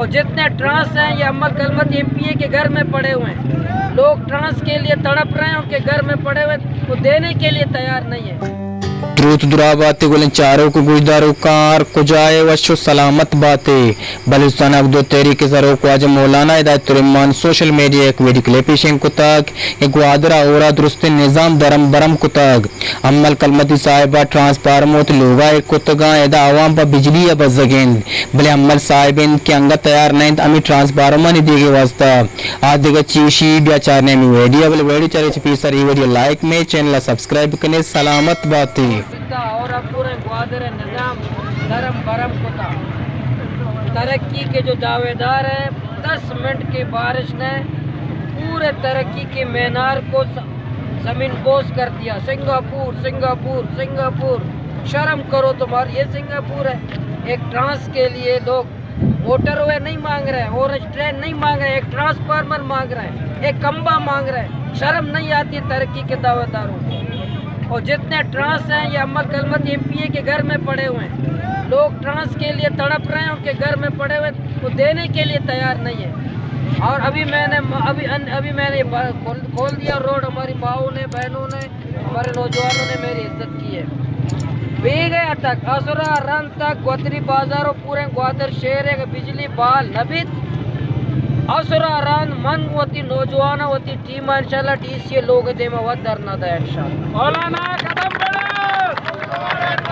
اور جتنے ٹرانس ہیں، یہ امل کلمتی ایم پی اے کے گھر میں پڑے ہوئے ہیں۔ لوگ ٹرانس کے لیے تڑپ رہے ہیں، ان کے گھر میں پڑے ہوئے ہیں، وہ دینے کے لیے تیار نہیں ہے۔ دروت دراہ بات ئے گلیں چاروک ءُ گوشداروکاں، ہر کجا ئے وش ءُ سلامت بات ئے۔ بلوچستان حق دو تحریک ءِ سروک واجہ مولانا ہدایت الرحمان سوشل میڈیا ءَ یک ویڈیو کلپے شنگ کتگ کہ گوادر ءَ ہور ءَ درستیں نظام درم برم کتگ۔ امل کلمتی صاحب ءَ ٹرانسفارم وتی لوگ ءَ ایر کتگ اَنت، ادا عوام پہ بجلی ءَ بزگ اِنت، بلے امل صاحب اِنت کہ انگت تیار نہ اِنت ہمے ٹرانسفارمانی دیگ ءِ واستہ۔ آ دگہ چی ایشی، بیا چاریں ہمے ویڈیو ءَ، بلے ویڈیو چارگ ءَ چہ پیسر اے ویڈیو ءَ لائک مئے، چینل ءَ سبسکرائب کنے، سلامت بات ئے۔ اور اب پورے گوادر نظام درم برم کتا۔ ترقی کے جو دعوے دار ہیں، دس منٹ کے بارش نے پورے ترقی کے مینار کو س-، زمین بوس کر دیا۔ سنگاپور، سنگاپور، سنگاپور، شرم کرو تمہاری، یہ سنگاپور ہے؟ ایک ٹرانس کے لیے لوگ موٹر وے نہیں مانگ رہے، اورنج ٹرین نہیں مانگ رہے، ایک ٹرانسفارمر مانگ رہے، ایک کمبا مانگ رہے۔ شرم نہیں آتی ترقی کے دعوے داروں کو؟ اور جتنے ٹرانس ہیں، یہ امل کلمتی ایم پی اے کے گھر میں پڑے ہوئے ہیں۔ لوگ ٹرانس کے لیے تڑپ رہے ہیں، ان کے گھر میں پڑے ہوئے ہیں، وہ دینے کے لیے تیار نہیں ہے۔ اور ابھی میں نے، ابھی ان-، ابھی میں نے یہ با-، کھول، کھول دیا روڈ، ہماری ماؤں نے، بہنوں نے، ہمارے نوجوانوں نے میری عزت کی ہے۔ بیگہ تک، اسرا رند تک، گوتری بازار و پوریں گوادر شہر ءَ بجلی بحال نہ بیت، اسرا رند من وتی نوجوان وتی ٹیم ءَ انشاءاللہ ڈی سی ءِ لوگ ءِ دیم ءَ وت دھرنا دئیں انشاءاللہ۔ مولانا قدم بڑھا۔